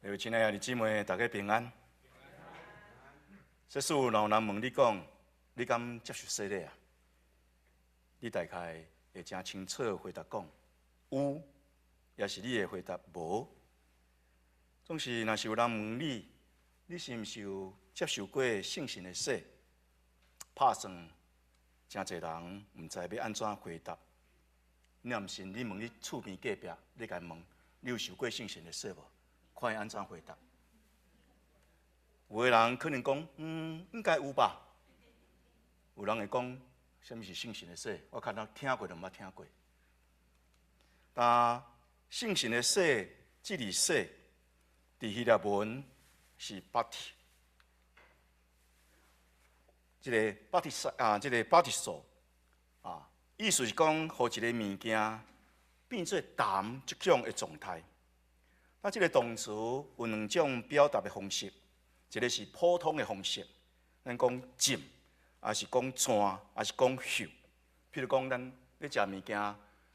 各位親愛的姊妹，大家平安。這次若有人問你講，你敢接受洗禮啊？你大概會誠清楚回答講有，抑是你會回答無。總是若是有人問你，你是毋是有接受過聖神的洗？拍算誠濟人毋知欲按怎回答。你若毋信，你問你厝邊隔壁，你共伊問，你有受過聖神的洗無？看伊按怎回答。有的人可能講，嗯，應該有吧。有人會講，啥物是聖神的洗？我敢若聽過都毋捌聽過。但聖神的洗，這字洗，佇希臘文是 bapti，這个 bapti 啊，這个 baptizo 啊，意思是講，予一个物件變做澹這種的狀態。那這个動詞有兩種表達的方式，一个是普通的方式，咱講浸，抑是講浸，抑是講泅。譬如講，咱咧食物件，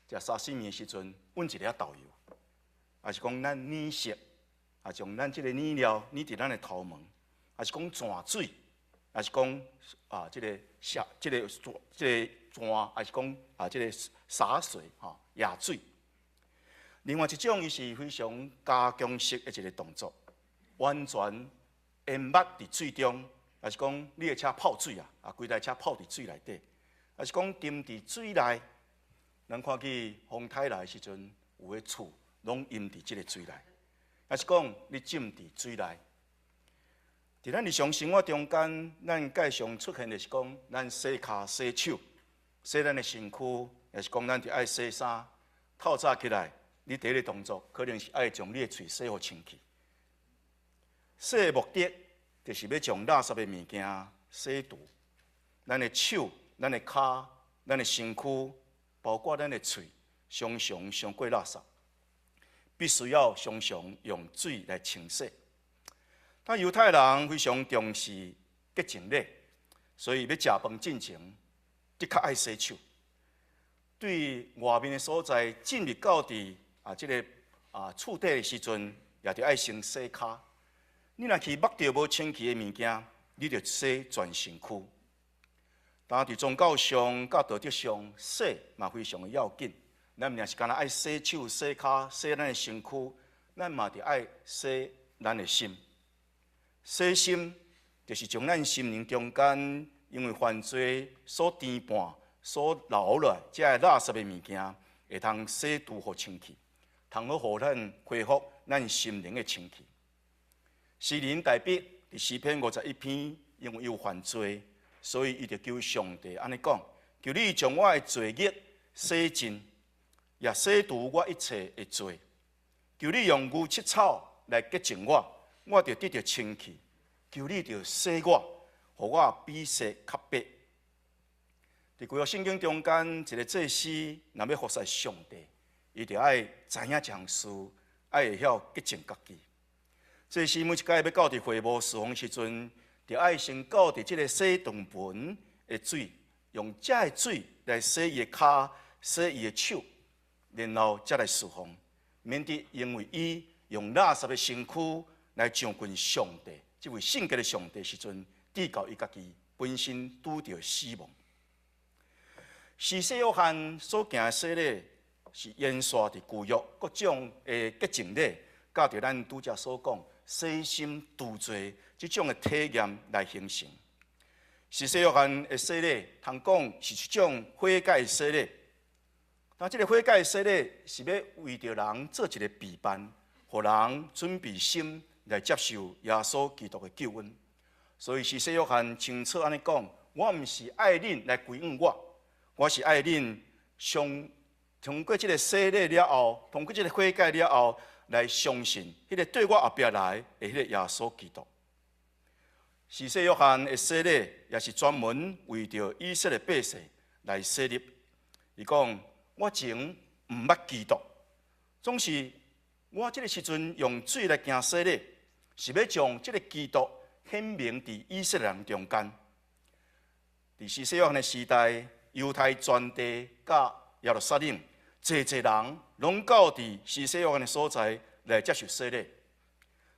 食沙西米的時陣，搵一粒豆油，抑是講咱染色，啊，將咱這个染料染佇咱的頭毛，抑是講浸水，抑是講啊，這个下這个這个浸，抑是講啊，這个灑水吼，壓水。另外一種，伊是非常加強式的一个動作，完全淹沒佇水中，抑是講你的車泡水啊，啊，規台車泡佇水內底，抑是講沉佇水內。咱看見風颱來的時陣，有的厝攏淹佇這个水內，抑是講你浸佇水內。佇咱日常生活中間，咱較常出現的是講，咱洗跤、洗手、洗咱的身軀，抑是講咱著愛洗衫。透早起來，你第一个動作可能是愛將你的喙洗予清氣。洗的目的，就是欲將垃圾的物件洗除。咱的手、咱的跤、咱的身軀，包括咱的喙，常常傷過垃圾，必須要常常用水來清洗。但猶太人非常重視潔淨禮，所以欲食飯進前，的確愛洗手。對外面的所在進入到佇啊，這个啊厝底的時陣，也著愛先洗跤。你若去摸著無清氣的物件，你著洗全身軀。但佇宗教上、佮道德上，洗嘛非常的要緊。咱毋但是干焦愛洗手、洗跤、洗咱的身軀，咱嘛著愛洗咱的心。洗心就是將咱心靈中間因為犯罪所纏絆、所留落來這个垃圾的物件，會通洗除予清氣，通好予咱恢復咱心靈的清氣。詩人大衛佇詩篇51篇，因為伊有犯罪，所以伊就求上帝按呢講：求你將我的罪孽洗淨，也洗除我一切的罪。求你用牛膝草來潔淨我，我就得著清氣。求你著洗我，予我比雪較白。佇舊約聖經中間，一个祭司若欲服侍上帝，伊就愛知影這項事，愛會曉潔淨家己。祭司每一擺欲到佇會幕侍奉時陣，就愛先到佇這个洗斷盆的水，用這个水來洗伊的跤、洗伊的手，然後才來侍奉，免得因為伊用垃圾的身軀來上近上帝，這位聖潔的上帝時陣，致到伊家己本身拄著死亡。施洗約翰所行的洗禮，是延續佇舊約各種的潔淨禮，佮著咱拄才所講洗心除罪這種的體驗來形成。施洗約翰的洗禮，通講是一種悔改的洗禮。但這个悔改的洗禮是欲為著人做一个備辦，予人準備心來接受耶穌基督的救恩。所以施洗約翰清楚按呢講：我毋是愛恁來歸向我，我是愛恁上通過這个洗禮了後，通過這个悔改了後，來相信彼个綴我後壁來的彼个耶穌基督。施洗約翰的洗禮也是專門為著以色列百姓來設立。伊講：我前毋捌基督，總是我這个時陣用水來行洗禮，是欲將這个基督顯明佇以色列人中間。佇施洗約翰的時代，猶太全地佮耶路撒冷，濟濟人攏到佇施洗約翰的所在來接受洗禮。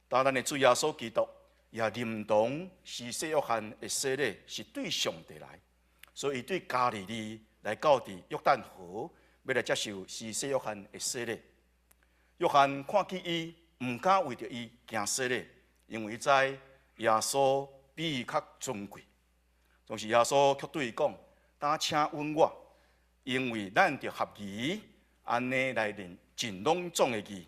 當咱的主耶穌基督也認同施洗約翰的洗禮是對上帝來，所以對加利利來到佇約旦河，欲來接受施洗約翰的洗禮。約翰看見伊，毋敢為著伊行洗禮，因為伊知耶穌比伊較尊貴。總是耶穌卻對伊講：當請允我，因為咱著合宜按呢來認盡攏總的義。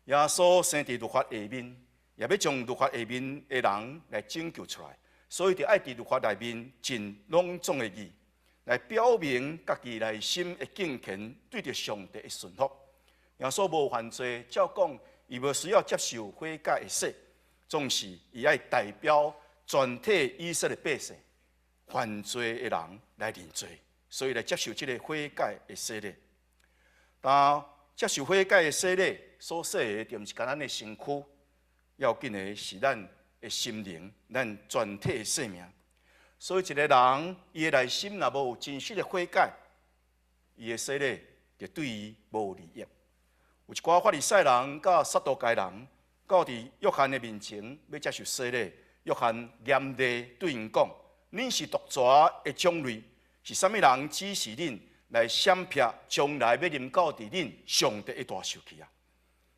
耶穌生佇律法下面，也欲將律法下面的人來拯救出來，所以就愛佇律法內面盡攏總的義，來表明家己內心的敬虔，對著上帝的順服。耶穌無犯罪，照講伊無需要接受悔改的洗，總是伊愛代表全體以色列百姓犯罪的人來認罪，所以來接受這个悔改的洗禮。當接受悔改的洗禮所洗的，就毋是干咱的身軀，要緊的是咱的心靈，咱全體的生命。所以一个人伊的內心若無有真實的悔改，伊的洗禮就對伊無利益。有一寡法利賽人佮撒都該人，到佇約翰的面前欲接受洗禮，約翰嚴厲對𪜶講：恁是毒蛇的種類，是啥物人指示恁來閃避將來欲臨到佇恁上帝的大受氣啊？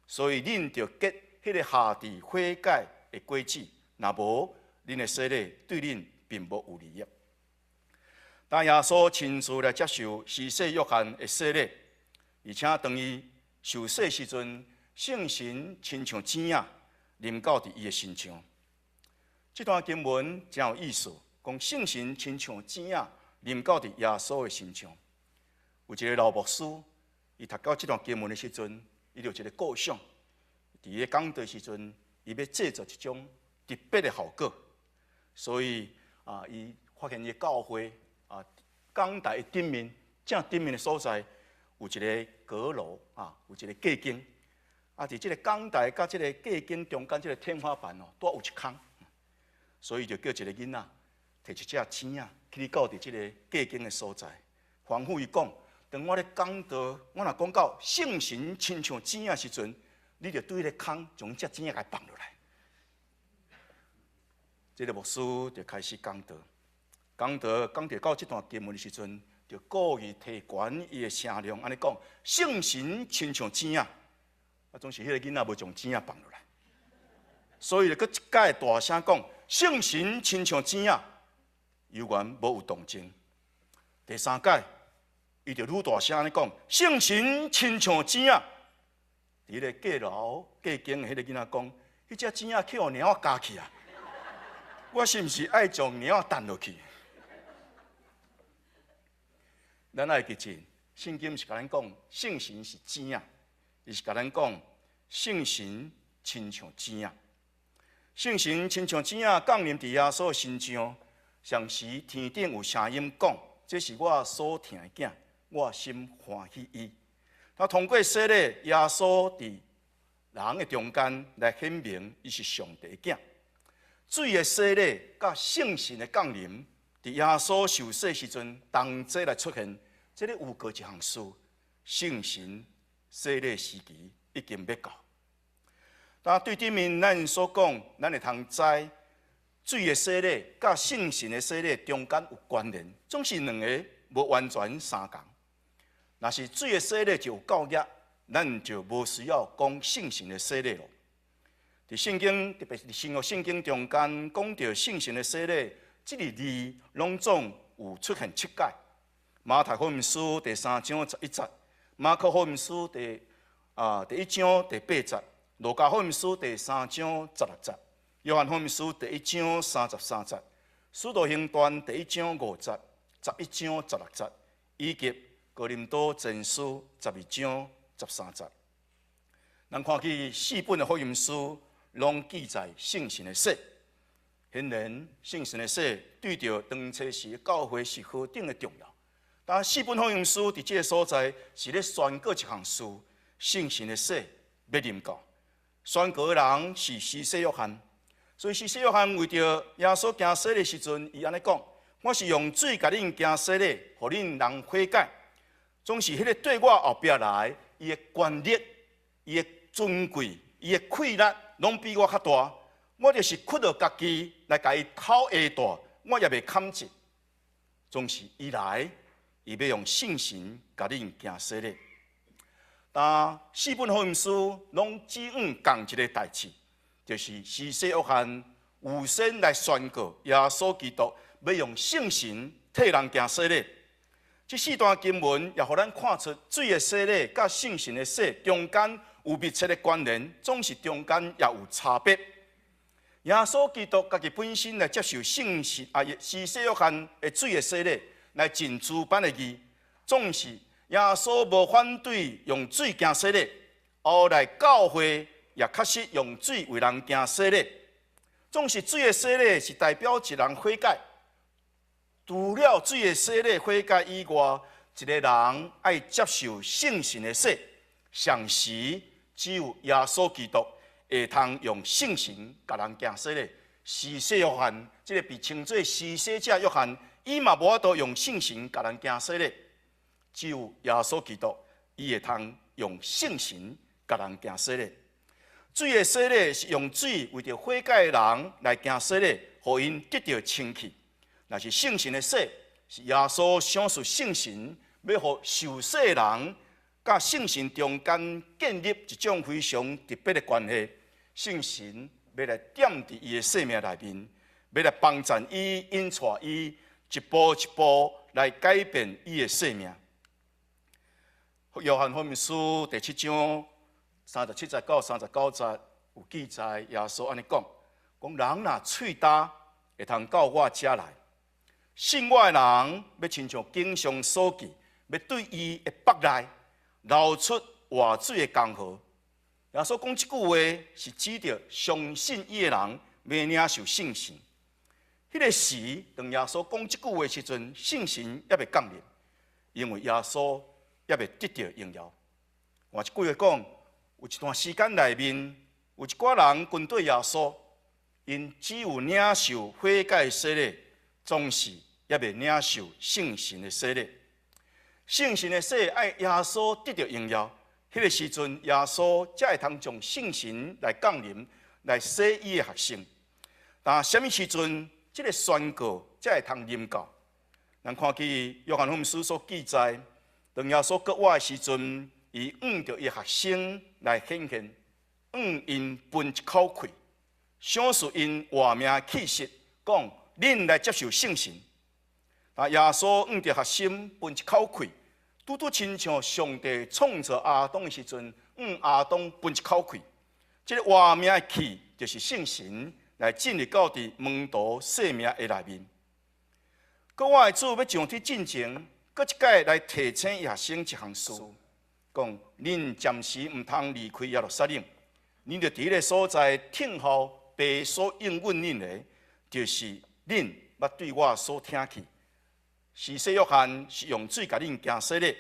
所以恁著結彼个合宜悔改的果子，若無恁的洗禮對恁並無有利益。當耶穌親自來接受施洗約翰的洗禮，而且當伊受洗時陣，聖神親像錢仔臨到佇伊的身上。這段經文真有意思，講聖神親像錢仔臨到佇耶穌的身上。有一个老牧師，伊讀到這段經文的時陣，伊就有一个構想，佇咧講道時陣，伊欲製造一種特別的效果，所以啊，伊發現伊教會啊，講台的頂面正頂面的所在，有一个閣樓啊，有一个隔間，啊，佇這个講台佮這个隔間中間這个天花板哦，拄有一空，所以就叫一个囡仔提一隻錢仔去到佇這个隔間的所在，吩咐伊講：當我咧講道，我若講到聖神親像錢仔時陣，你就對彼个空將這錢仔共放落來。這个牧師就開始講道，講道講著到這段經文的時陣，就故意提懸伊的聲量，按呢講：聖神親像錢仔，啊，總是彼个囡仔無將錢仔放落來，所以就閣一擺大聲講：聖神親像錢仔，猶原無有動靜。第三擺，伊就愈大聲按呢講：聖神親像錢仔，佇彼个閣樓隔間的彼個囡仔講：彼隻錢仔去予貓仔咬去啊！我是毋是愛將貓仔擲落去？咱愛記住，聖經毋是共咱講聖神是錢仔，伊是共咱講聖神親像錢仔。聖神親像錢仔降臨佇耶穌身上，同時天頂有聲音講：這是我所疼的囝，我心歡喜伊。他通過洗禮，耶穌佇人的中間來顯明伊是上帝的囝。水的洗禮佮聖神的降臨，佇耶穌受洗時陣同齊來出現，這个預告一項事：聖神洗禮時期已經欲到。但對頂面咱所講，咱會通知水的洗禮佮聖神的洗禮中間有關聯，總是兩个無完全相仝。若是水的洗禮就有夠額，咱就無需要講聖神的洗禮囉。佇聖經，特別是新約聖經中間講著聖神的洗禮，這个字攏總有出現七擺。馬太福音書第三章11節，馬可福音書第一章第八節，路加福音書第三章16節，約翰福音書第一章33節，使徒行傳第一章5節，11章16節，以及哥林多前書12章13節。咱看見四本的福音書，攏記載聖神的洗。顯然，聖神的洗對著當初時教會是何等的重要。但四本福音書佇這个所在是咧宣告一項事：聖神的洗欲臨到。宣告的人是施洗約翰，所以施洗約翰為著耶穌行洗禮時陣，伊按呢講：我是用水共恁行洗禮，予恁人悔改。總是彼个綴我後壁來，伊的權力，伊的尊貴，伊的氣力攏比我較大，我就是屈落家己來共伊脫鞋帶，我也袂堪及。總是伊來，伊欲用聖神共恁行洗禮。但四本福音書攏指向仝一个代誌，就是施洗約翰預先來宣告耶穌基督欲用聖神替人行洗禮。這四段經文也予咱看出水的洗禮佮聖神的洗中間有密切的關聯，總是中間也有差別。耶穌基督家己本身來接受聖神啊，施洗約翰的水的洗禮，來盡諸般的義，總是耶穌無反對用水行洗禮，後來教會也確實用水為人行洗禮。總是水的洗禮是代表一人悔改，除了水的洗禮悔改以外，一个人愛接受聖神的洗，上時只有耶穌基督會通用聖神共人行洗禮。施洗約翰，這个被稱做施洗者約翰，伊嘛無法度用聖神共人行洗禮。只有耶穌基督，伊會通用聖神共人行洗禮。水的洗禮是用水為著悔改的人來行洗禮，予𪜶得著清氣。若是聖神的洗，是耶穌賞賜聖神，欲予受洗的人佮聖神中間建立一種非常特別的關係。聖神欲來踮佇伊的生命內面，欲來幫贊伊、引帶伊，一步一步來改變伊的生命。約翰福音書第七章37節到39節有記載，耶穌按呢講：講人若喙焦，會通到我遮來，信我的人，欲親像經上所記，欲對伊的腹內流出活水的江河。耶穌講這句話，是指著相信伊的人欲領受聖神。彼个時，當耶穌講這句話時陣，聖神猶未降臨，因為耶穌猶未得著榮耀。換一句話講，有一段時間內面，有一寡人跟綴耶穌，𪜶只有領受悔改的洗禮，總是猶未領受聖神的洗禮。聖神的洗愛耶穌得著榮耀，彼个時陣耶穌才會通將聖神來降臨，來洗伊的學生。但啥物時陣，這个宣告才會通臨到？咱看見約翰福音書所記載，當耶穌復活的時陣，伊向著伊學生來顯現，向𪜶噴一口氣，賞賜𪜶活命氣息，講恁來接受聖神。啊，耶穌向著學生噴一口氣，拄拄親像上帝創造亞當的時陣，向亞當噴一口氣。這个活命的氣就是聖神來進入到佇門徒生命的內面。閣我的主欲上天進前，閣一擺來提醒伊學生一項事，講恁暫時毋通離開耶路撒冷，恁著佇彼个所在等候父所應允恁的，就是恁捌對我所聽去。施洗約翰是用水共恁行洗禮，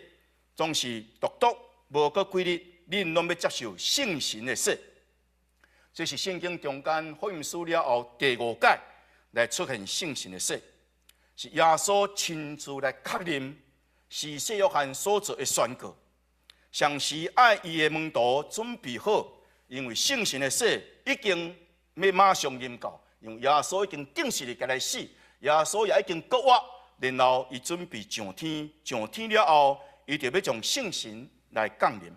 總是獨獨無過幾日，恁攏欲接受聖神的洗。這是聖經中間福音書了後第五擺來出現聖神的洗，是耶穌親自來確認施洗約翰所做的宣告。同時愛伊的門徒準備好，因為聖神的洗已經欲馬上臨到，因為耶穌已經釘十字架來死，耶穌也已經復活，然後伊準備上天，上天了後，伊就欲將聖神來降臨。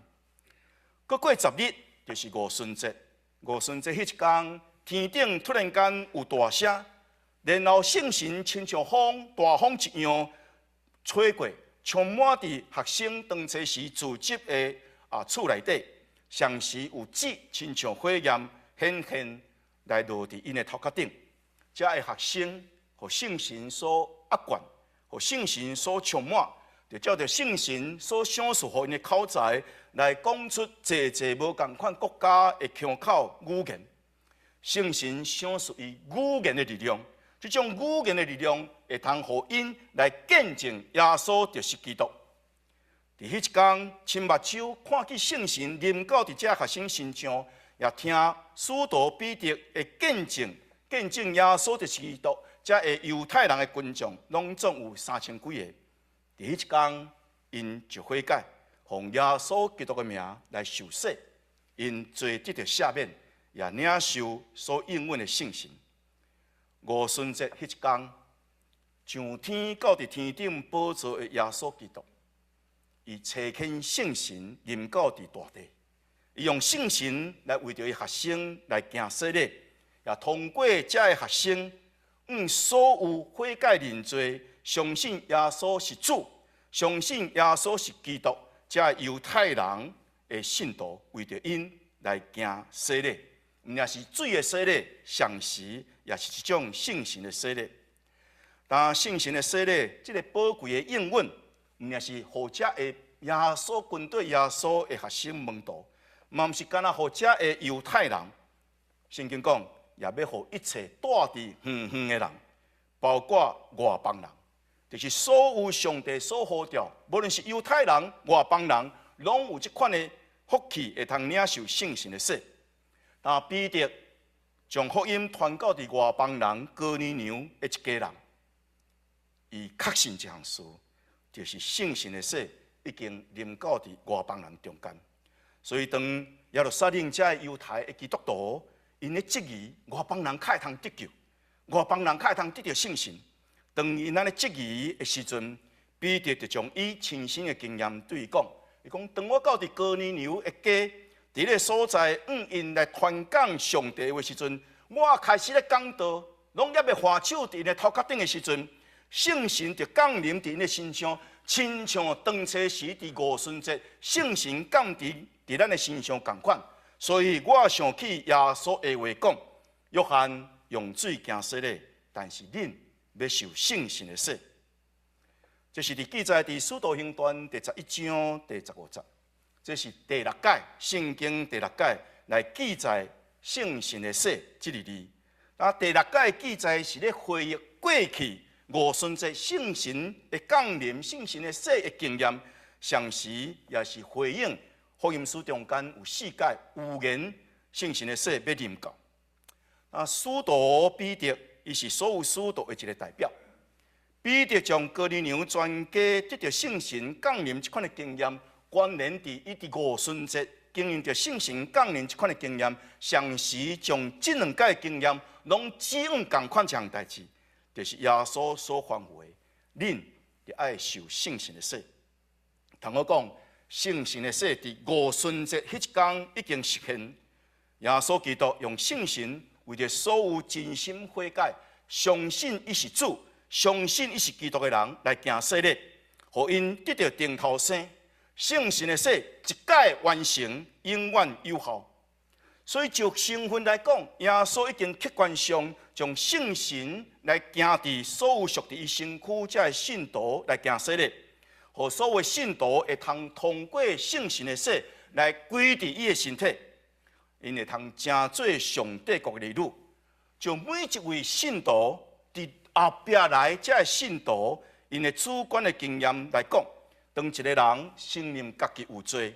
閣過10日就是五旬節，五旬節彼一工，天頂突然間有大聲，然後聖神親像風大風一樣吹過，充滿佇學生當初時聚集的厝內底，同時有舌親像火焰顯現來落佇𪜶的頭殼頂，遮的學生予聖神所壓灌，予聖神所充滿，就照著聖神所賞賜予𪜶的口才來講出濟濟無仝款國家的腔口語言。聖神賞賜伊語言的力量，這種語言的力量會通予𪜶來見證耶穌就是基督。佇彼一工，親目睭看見聖神臨到佇遮學生身上，也聽使徒彼得的見證，見證耶穌就是基督。遮的猶太人的群眾，攏總有3000幾个。佇彼一工，𪜶就悔改，奉耶穌基督的名來受洗， 𪜶罪得著赦免，也領受所應允的聖神。五旬節彼一工，上天到佇天頂寶座的耶穌基督，伊差遣聖神臨到佇大地，伊用聖神來為著伊學生來行洗禮，也通過遮的學生，向所有悔改認罪、相信耶穌是主、相信耶穌是基督，遮猶太人的信徒，為著𪜶來行洗禮，毋但是水的洗禮，同時也是一種聖神的洗禮。但聖神的洗禮，這个寶貴的應允，毋但是予遮的耶穌軍隊、耶穌的學生門徒，嘛毋是干焦予遮的猶太人。聖經講，也欲予一切蹛佇遠遠的人，包括外邦人，就是所有上帝所呼召，無論是猶太人、外邦人，攏有這款的福氣，會通領受聖神的洗。但彼得將福音傳到佇外邦人哥尼流的一家人，伊確信這項事，就是聖神的洗已經臨到佇外邦人中間。所以當耶路撒冷遮的猶太的基督徒，𪜶咧質疑外邦人較會通得救，外邦人較會通得著聖神。當𪜶按呢質疑的時陣，彼得就將伊親身的經驗對伊講：伊講，當我到佇哥尼流的家，佇彼个所在，向𪜶來傳講上帝話時陣，我開始咧講道，攏猶未放手佇𪜶的頭殼頂的時陣，聖神就降臨佇𪜶的身上，親像當初時佇五旬節聖神降臨佇咱的身上仝款。所以我想起耶穌的話講：約翰用水行洗禮，但是恁欲受聖神的洗。這是佇記載佇使徒行傳第11章第15節。這是第六擺聖經第六擺來記載聖神的洗這个字。啊，第六擺記載是咧回憶過去五旬節聖神的降臨、聖神的洗的經驗，同時也是回應福音書中間有四擺預言聖神的洗欲臨到。啊，使徒彼得，伊是所有使徒的一个代表。彼得將哥尼流全家得著聖神降臨這款的經驗，關聯佇伊佇五旬節經驗著聖神降臨這款的經驗，同時將這兩擺經驗攏指向仝款一項代誌，就是耶穌所吩咐的，恁著愛受聖神的洗。通好講，聖神的洗佇五旬節彼一工已經實現。耶穌基督用聖神為著所有真心悔改、相信伊是主、相信伊是基督的人來行洗禮，予𪜶得著重頭生。聖神的洗一擺完成，永遠有效。所以就身份來講，耶穌已經客觀上將聖神來行佇所有屬佇伊身軀遮的信徒來行洗禮，予所有信徒會通通過聖神的洗來歸佇伊的身體，𪜶會通成做上帝國的兒女。就每一位信徒佇後壁來遮的信徒，𪜶的主觀的經驗來講，當一個人承認家己有罪，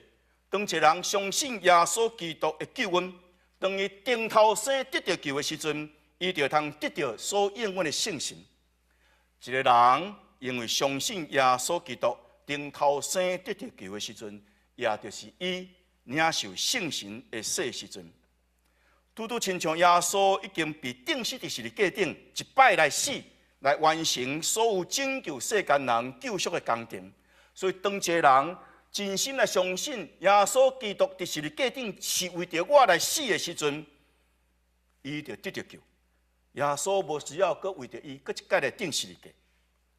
當一個人相信耶穌基督的救恩，當伊重頭生得著救的時陣，伊就通得著所應允的聖神。一個人因為相信耶穌基督，重頭生得著救的時陣，也就是伊領受聖神的洗時陣。拄拄親像耶穌已經被釘死佇十字架頂，一擺來死，來完成所有拯救世間人救贖的工程。所以，當一個人真心來相信耶穌基督佇十字架頂是為著我來死的時陣，伊就得著救。耶穌無需要閣為著伊閣一擺來釘十字架。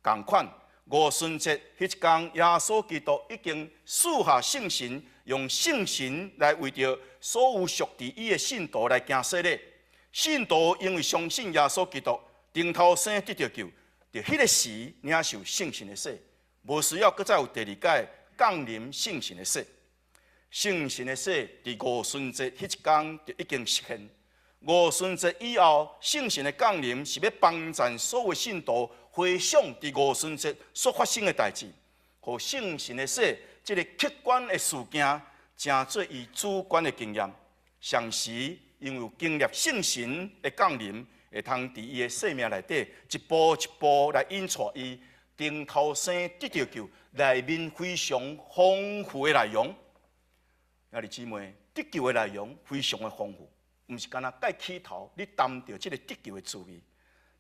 仝款五旬節彼一工，耶穌基督已經賜下聖神，用聖神來為著所有屬佇伊的信徒來行洗禮。信徒因為相信耶穌基督，重頭生得著救，佇彼个時領受聖神的洗，無需要閣再有第二擺降臨聖神的洗。聖神的洗佇五旬節彼一工就已經實現。五旬節以後，聖神的降臨是欲幫贊所有信徒回想佇五旬節所發生的代誌，予聖神的洗這个客觀的事件，成做伊主觀的經驗。同時，因為有經歷聖神的降臨，會通佇伊的生命內底一步一步來引帶伊重頭生得著救，內面非常豐富的內容。兄弟姊妹，得救的內容非常的豐富，毋是干焦蓋起頭，你擔著這个得救的滋味。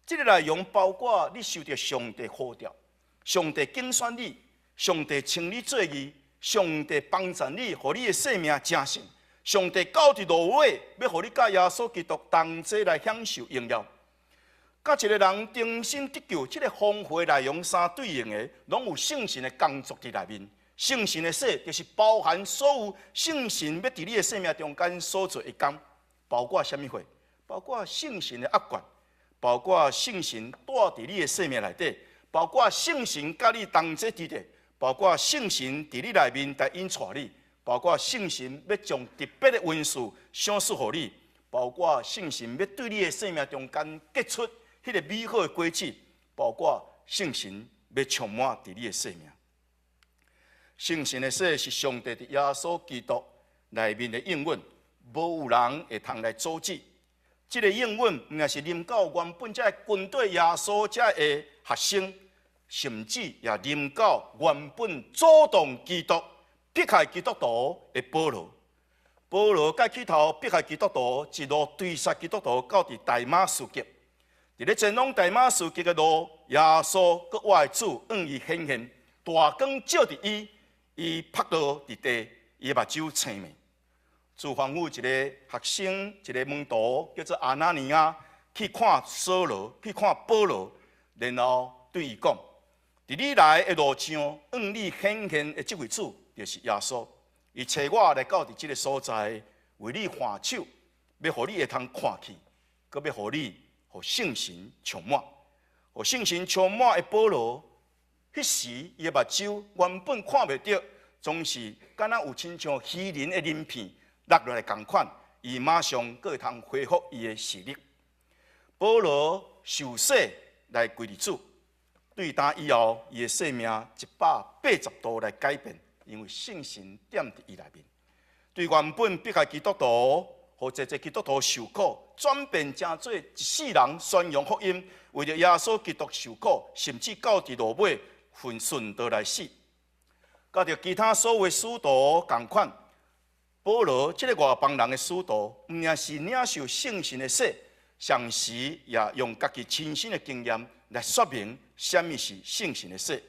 這个內容包括你受著上帝呼召，上帝揀選你，上帝稱你做義，上帝幫贊你，予你的生命成聖。上帝到佇落尾，欲予你佮耶穌基督同齊來享受榮耀。佮一个人重生得救，這个豐富的內容相對應的，攏有聖神的工作佇內面。聖神的洗就是包含所有聖神欲佇你的生命中間所做的工，包括啥物貨？包括聖神的壓決，包括聖神帶佇你的生命內底，包括聖神佮你同齊佇咧，包括聖神佇你內面來引帶你，包括聖神欲將特別的恩賜賞賜予你，包括聖神欲對你的生命中間結出彼个美好的果子，包括聖神欲充滿佇你的生命。聖神的洗是上帝佇耶穌基督內面的應允，無有人會通來阻止。這个應允毋但是臨到原本這跟綴耶穌這个學生，甚至也臨到原本阻擋基督、迫害基督徒的保羅。保羅蓋起頭迫害基督徒，一路追殺基督徒到佇大馬士革。佇咧前往大馬士革的路，耶穌閣活的主向伊顯現，大光照佇伊，伊仆倒佇地，伊的目睭青明。主吩咐一个學生，一个門徒叫做亞拿尼亞，去看掃羅，去看保羅，然後對伊講：佇你來的路上，向你顯現的這位主，就是耶穌。伊差我來到佇這个所在，為你按手，欲予你會通看見，閣欲予你予聖神充滿，予聖神充滿的保羅，彼時伊的目睭原本看袂著，總是敢若有親像魚鱗的鱗片落落來仝款，伊馬上閣會通恢復伊的視力。保羅受洗來歸入主，對今以後，伊的生命180度來改變，因為聖神踮佇伊內面。對原本迫害基督徒，予濟濟基督徒受苦，轉變成做一世人宣揚福音，為著耶穌基督受苦，甚至到佇落尾奮順道來死。佮著其他所有使徒仝款，保羅這个外邦人的使徒，毋但是領受聖神的洗，同時也用家己親身的經驗來說明啥物是聖神的洗。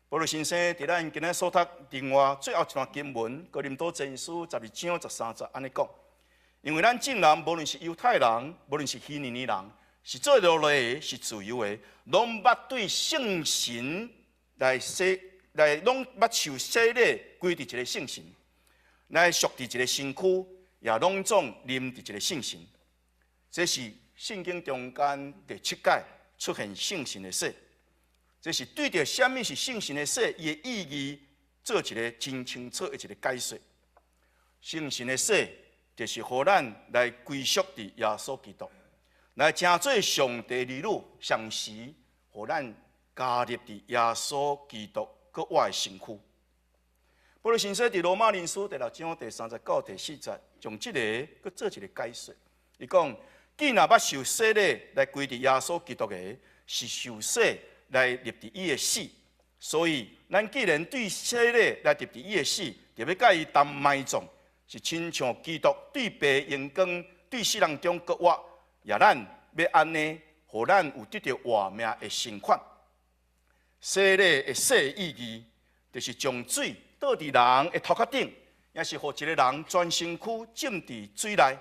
保祿先生佇咱今仔所讀另外最後一段經文，哥林多前書12章13節按呢講：因為咱眾人無論是猶太人，無論是希利尼人，是做奴隸的，是自由的，攏捌對聖神來洗，來攏捌受洗禮，歸佇一个聖神，來屬佇一个身軀，也攏總啉佇一个聖神。這是聖經中間第七擺出現聖神的洗。這是對著啥物是聖神的洗，伊的意義做一个真清楚的一个解說。聖神的洗就是予咱來歸屬佇耶穌基督，來成做上帝兒女，同時予咱加入佇耶穌基督閣活的身軀。保祿先生佇羅馬人書第六章第三節到第四節，將這个閣做一个解說。伊講：既若捌受洗禮來歸佇耶穌基督的，是受洗來入佇伊的死，所以咱既然對洗禮來入佇伊的死，就欲佮伊同埋葬，是親像基督對父榮光對死人中復活，也咱欲按呢，予咱有得著活命的新款。洗禮的洗意義，就是將水倒佇人的頭殼頂，也是予一个人全身軀浸佇水內，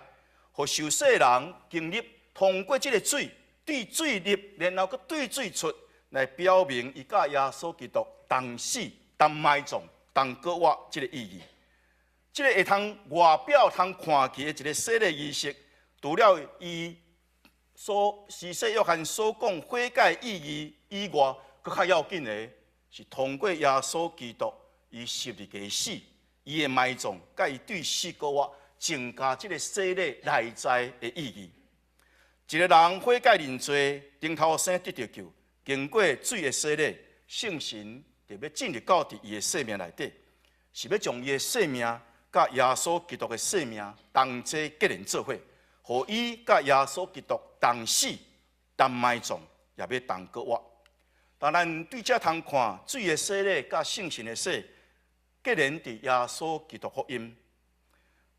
予受洗的人經歷通過這个水對水入，然後閣對水出，來表明伊佮耶穌基督同死、同埋葬、同復活這个意義。這个會通外表通看見的一个洗禮儀式，除了伊所施洗約翰所講悔改意義以外，閣較要緊的是通過耶穌基督伊十字架死，伊的埋葬，佮伊對死復活，增加這个洗禮內在的意義。一个人悔改認罪，重頭生得著救，經過水的洗禮，聖神就欲進入到佇伊的生命內底，是欲將伊的生命佮耶穌基督的生命同齊結連做伙，予伊佮耶穌基督同死、同埋葬，也欲同復活。當咱對這通看水的洗禮佮聖神的洗，結連佇耶穌基督福音，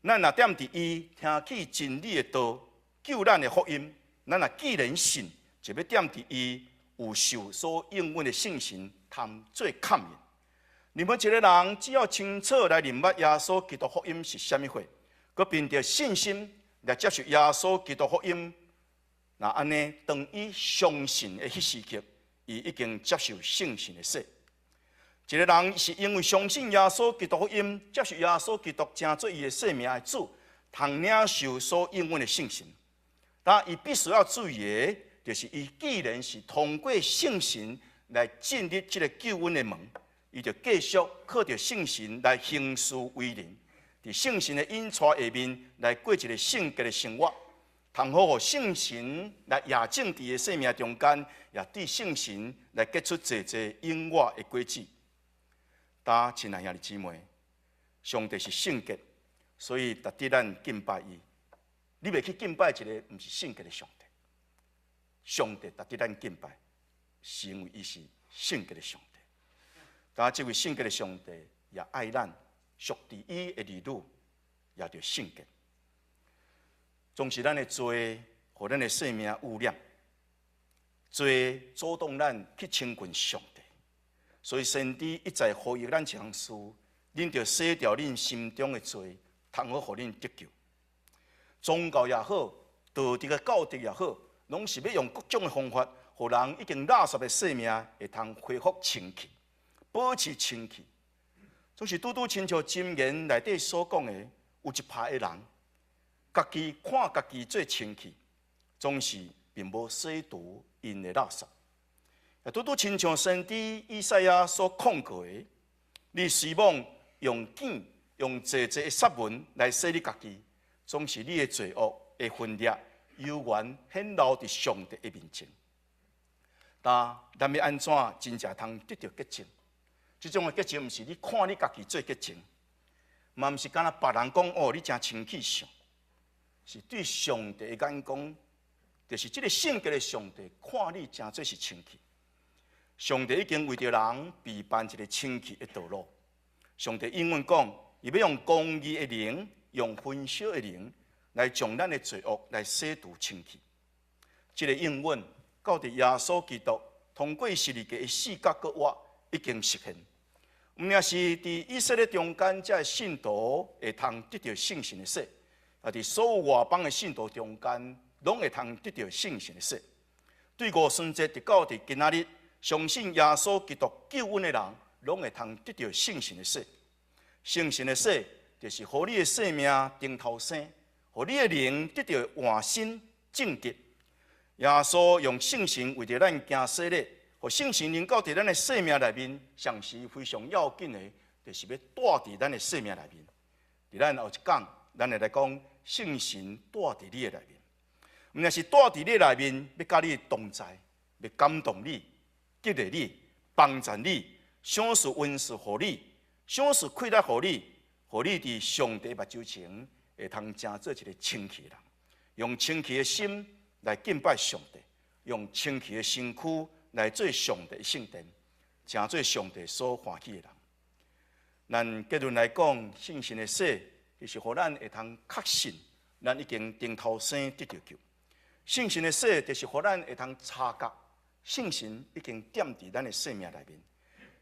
咱若踮佇伊聽去真理的道，救咱的福音，咱若既然信，就欲踮佇伊有受所應允的聖神通做勘驗。任何一个人只要清楚來認捌耶穌基督福音是啥物貨，閣憑著信心來接受耶穌基督福音，若按呢，當伊相信的彼時刻，伊已經接受聖神的洗。一个人是因為相信耶穌基督福音，接受耶穌基督成做伊的生命的主，通領受所應允的聖神。但伊必須要注意的，就是伊既然是通過聖神來進入這个救恩的門，伊就繼續靠著聖神來行事為人，佇聖神的引帶下面來過一个聖潔的生活，通好予聖神來驗證佇伊的生命中間，也對聖神來結出濟濟永活的果子。但親愛兄弟姊妹，上帝是聖潔，所以值得咱敬拜伊。你袂去敬拜一个毋是聖潔的上帝，上帝值得咱敬拜，是因為伊是聖潔的上帝。但這位聖潔的上帝也愛咱，屬佇伊的兒女也著聖潔。總是咱的罪，予咱的生命污染，罪阻擋咱去親近上帝。所以先知一再呼籲咱一項事，恁著洗掉恁心中的罪，通好予恁得救。宗教也好，道德的教德也好，攏是欲用各種的方法，予人已經垃圾的生命會通恢復清氣，保持清氣。總是拄拄親像箴言內底所講的，有一派的人，家己看家己做清氣，總是並無洗除𪜶的垃圾。也拄拄親像先知以賽亞所控告的，你雖罔用糞用濟濟的撒文來洗你家己，總是你的罪惡的分裂，猶原顯露佇上帝的面前。但咱欲按怎真正通得著潔淨？這種的潔淨毋是你看你家己做潔淨，嘛毋是干焦別人講哦，你誠清氣相，是對上帝的眼光，就是這个聖潔的上帝看你誠做是清氣。上帝已經為著人備辦一个清氣的道路。上帝應允講，伊欲用公義的靈，用焚燒的靈，來將咱的罪惡來洗除清氣。這个應允到佇耶穌基督通過十字架的死佮復活已經實現。毋但是佇以色列中間，這个信徒會通得著聖神的洗，也佇所有外邦的信徒中間，攏會通得著聖神的洗。對五旬節直到佇今仔日，相信耶穌基督救恩的人，攏會通得著聖神的洗。聖神的洗，就是予你的生命重頭生，予你的靈得著換新正直。耶穌用聖神為著咱行洗禮，予聖神能夠佇咱的生命內面，上時非常要緊的，就是欲住佇咱的生命內面。佇咱後一講，咱會來講聖神住佇你的內面，毋但是住佇你的內面，欲佮你同在，欲感動你、激勵你、幫助你、賞賜恩賜予你、賞賜氣力予你，予你佇上帝目睭前會通成做一个清氣的人，用清氣的心來敬拜上帝，用清氣的身軀來做上帝的聖殿，成做上帝所歡喜的人。咱結論來講，聖神的洗，就是予咱會通確信，咱已經重頭生得著救。聖神的洗，就是予咱會通察覺，聖神已經踮佇咱的生命內面。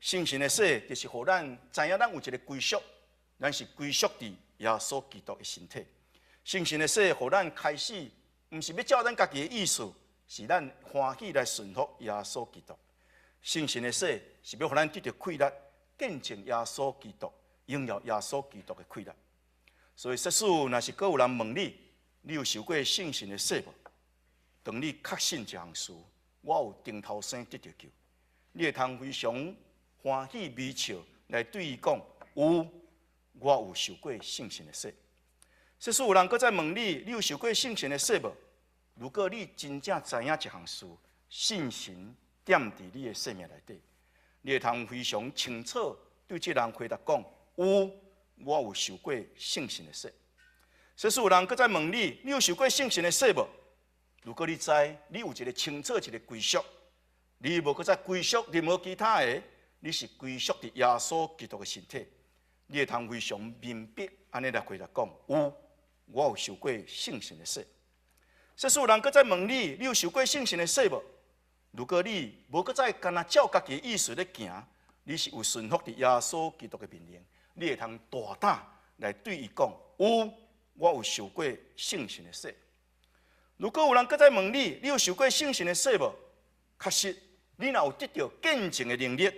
聖神的洗，就是予咱知影咱有一个歸屬，咱是歸屬佇耶穌基督的身體。聖神的洗，予咱開始，毋是欲照咱家己的意思，是咱歡喜來順服耶穌基督。聖神的洗，是欲予咱得著氣力，見證耶穌基督，榮耀耶穌基督的氣力。所以，設使若是閣有人問你，你有受過聖神的洗無？當你確信這項事，我有重頭生得著救，你會通非常歡喜微笑來對伊講：有，我有受過聖神的洗。設使有人閣再問你，你有受過聖神的洗無？如果你真正知影一項事，聖神踮佇你的生命內底，你會通非常清楚對這人回答講：有，我有受過聖神的洗。設使有人閣再問你，你有受過聖神的洗無？如果你知，你有一个清楚一个歸屬，你無閣再歸屬任何其他的，你是歸屬佇耶穌基督的身體。你會通非常明白按呢來回答講：有，我有受過聖神的洗。假使有人閣再問你，你有受過聖神的洗無？如果你無閣再干焦照家己的意思咧行，你是有順服佇耶穌基督的命令，你會通大膽來對伊講：有，我有受過聖神的洗。如果有人閣再問你，你有受過聖神的洗無？確實，你若有得著見證的能力，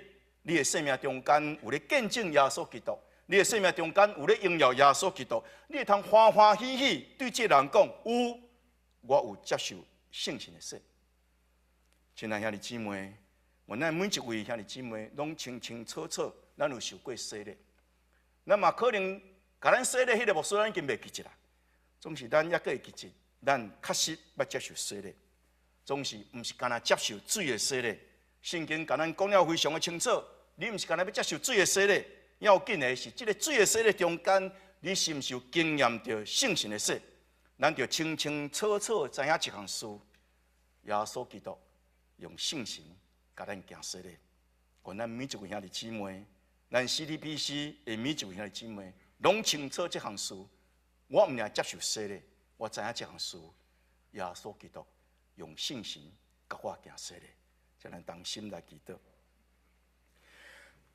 你的生命中間有咧見證耶穌基督，你的生命中間有咧榮耀耶穌基督，你會通歡歡喜喜對這個人講：有，我有接受聖神的洗。親愛兄弟姊妹，願咱每一位兄弟姊妹攏清清楚楚，咱有受過洗禮。咱嘛可能共咱洗禮彼个牧師，咱已經袂記得啦。總是咱猶閣會記得，咱確實捌接受洗禮。總是毋是干焦接受水的洗禮。聖經共咱講了非常的清楚，你毋是干焦欲接受水的洗禮，要緊的是這个水的洗禮中間，你是毋是有經驗著聖神的洗？咱就清清楚楚知影一項事，耶穌基督用聖神共咱行洗禮。願咱每一位兄弟姊妹，咱 CTBC 的每一位兄弟姊妹，攏清楚這項事。我毋爾接受洗禮，我知影這項事，耶穌基督用聖神共我行洗禮，請咱同心來祈禱。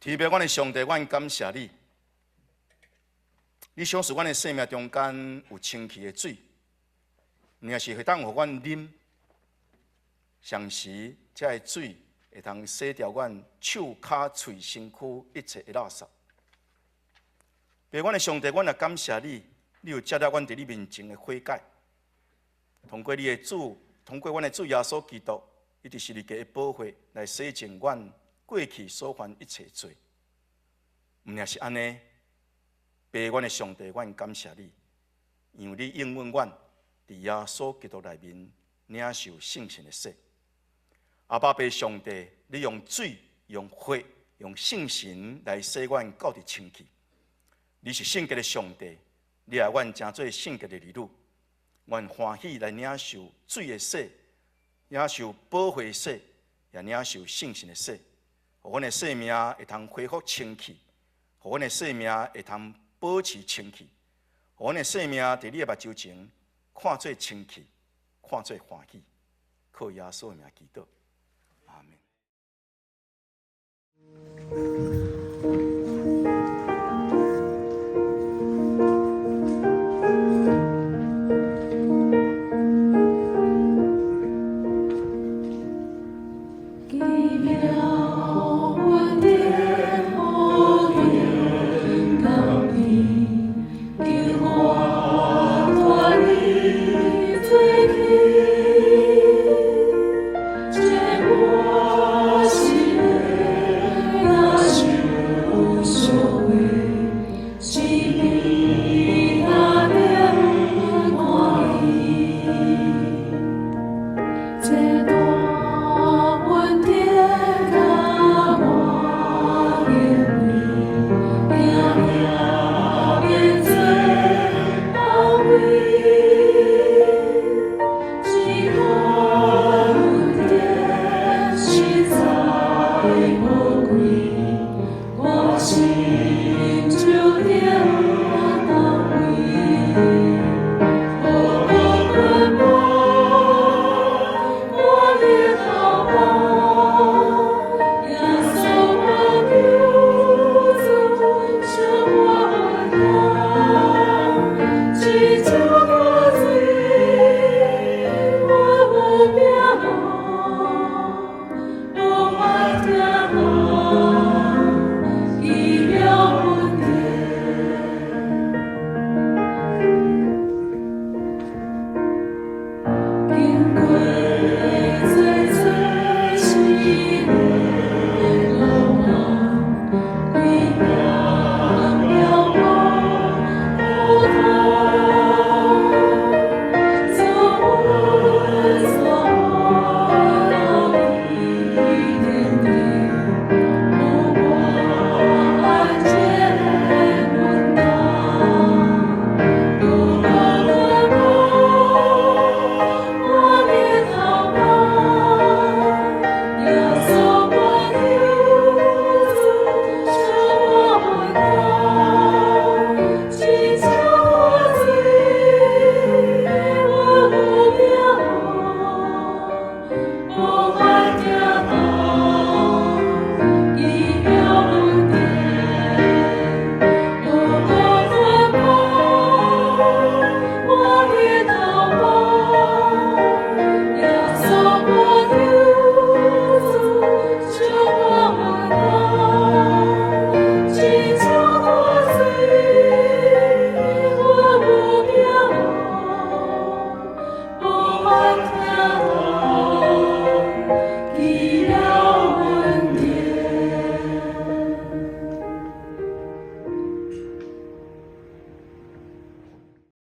天父，阮的上帝，阮感謝你。你賞賜阮的生命中間有清氣的水，毋爾是會當予阮啉，同時這个水會通洗掉阮手跤喙身軀一切的垃圾。父，阮的上帝，阮也感謝你，你有接納阮佇你面前的悔改，通過你的主，通過阮的主耶穌基督，伊佇十字架的寶血來洗淨阮過去所犯一切罪。毋爾是按呢，父，阮的上帝，阮感謝你，因為你應允阮佇耶穌基督內面領受聖神的洗。阿爸父上帝，你用水、用血、用聖神來洗阮到佇清氣。你是聖潔的上帝，你愛阮成做聖潔的兒女，阮歡喜來領受水的洗，領受寶血的洗，也領受聖神的洗，予阮的生命會通恢復清氣，予阮的生命會通保持清氣，予阮的生命佇你的目睭前看做清氣，看做歡喜。靠耶穌的名祈禱，阿們。